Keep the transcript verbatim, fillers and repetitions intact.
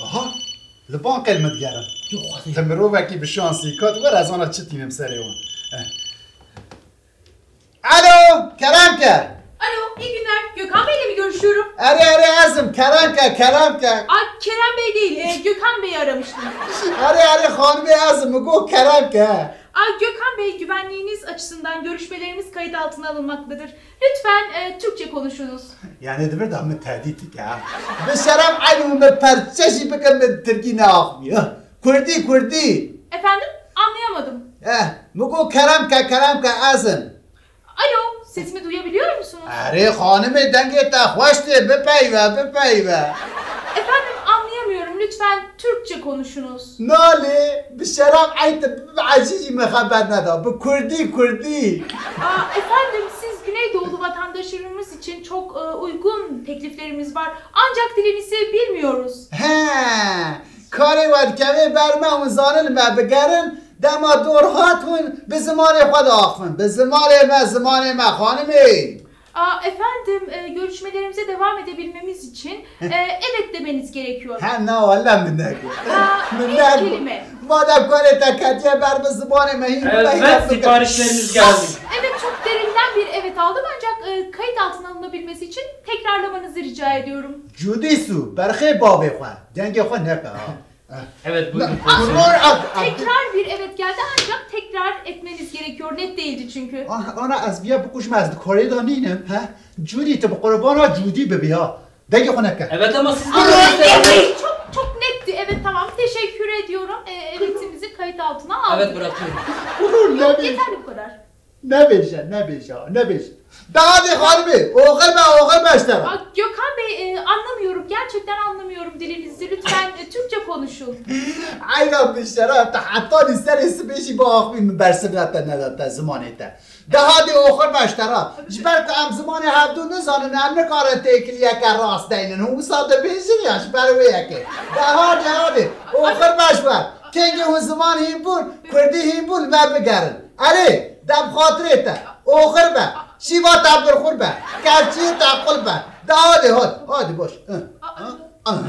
Aha, li bankê li min digerin. Yox, xwezî. Ti mirovekî bi şansî kat, were ez ana çi tînim serê wan. Eh. Alo, Kerem ke. Alo, iyi günler. Gökhan Bey'le mi görüşüyorum? Erê, erê, ez im, Kerem ke, Kerem ke. Aa, Kerem Bey değil, e, Gökhan Bey'i aramıştım. Erê, erê, xanimê, ez im, min got Kerem ke. Aa, Gökhan Bey, güvenliğiniz açısından görüşmelerimiz kayıt altına alınmaktadır. Lütfen, e, Türkçe konuşunuz. Yani, di vir de min tehdît dike, ha. Bi şeref eynî min perçe jî bikin, min tirkî neaxivî, ha. Kurdî, kurdî. Efendim? Anlayamadım. Eh, min got Kerem ke, Kerem ke, ez im. Alo, sesimi duyabiliyor musunuz? Erê xanimê, dengê te xweş tê, bipeyve, bipeyve. Efendim, anlayamıyorum. Lütfen Türkçe konuşunuz. Nalê, bi şeref ey te, bi ecî jî min xeber neda. Bi kurdî, kurdî. Aa, efendim, siz Güneydoğulu vatandaşlarımız için çok, e, uygun tekliflerimiz var. Ancak dilinizi bilmiyoruz. He, karê we dikeve ber me, hûn zanin li me bigerin, dema dor hat hûn bi zimanê xwe diaxivin. Bi zimanê me, zimanê me, xanimê. Aa, efendim, e, görüşmelerimize devam edebilmemiz için, e, evet demeniz gerekiyor. He, na, wele min negot. Aa, Min bir negot. kelime. Madem karê te ketiye ber, bi zimanê me hîn Evet, bikin. siparişleriniz geldi. Evet, çok derinden bir evet aldım ancak, e, kayıt altına alınabilmesi için tekrarlamanızı rica ediyorum. Cûdî sû, berxê bavê xwe, dengê xwe neke, ha. Evet, buyurun. Tekrar bir evet geldi ancak tekrar etmeniz gerekiyor. Net değildi çünkü. Ah, ana, ez viya bikujim, ez di karê de nînim, he? Cûdî, tu bi qurbana Cûdî bibî, ha. Dengê xwe neke. Evet ama siz Ama evet, çok, çok netti. Evet, tamam. Teşekkür ediyorum. E, evetimizi kayıt altına aldık. Evet, bırakıyorum. Yeterli bu kadar. Nebêje, nebêje, nebêje. Dahadê xanimê, oxir be, oxir be ji te re. Aa, Gökhan Bey, e, anlamıyorum. Gerçekten anlamıyorum dilinizi. Lütfen, e, Türkçe konuşun. Eyra bi şeref, te heta li serê sibê jî biaxivî, min bersivna te neda te zimanê te. Dahadê oxir be ji te re. Ji ber ku em zimanê hevdû nizanin, em nikarin têkiliyeke rast deynin. Hûn wisa dibêjin ya ji ber wê yekê. Dahadê, hadê, oxir be ji we. Kengê hûn ziman hîn bûn, kurdî hîn bûn, li me bigerin. Erê, dem xatirê te, oxir be, şîva te birxur be, kevçiyê te qul be. De hadê, hadi, hadi boş. Hı. Hı? Hı.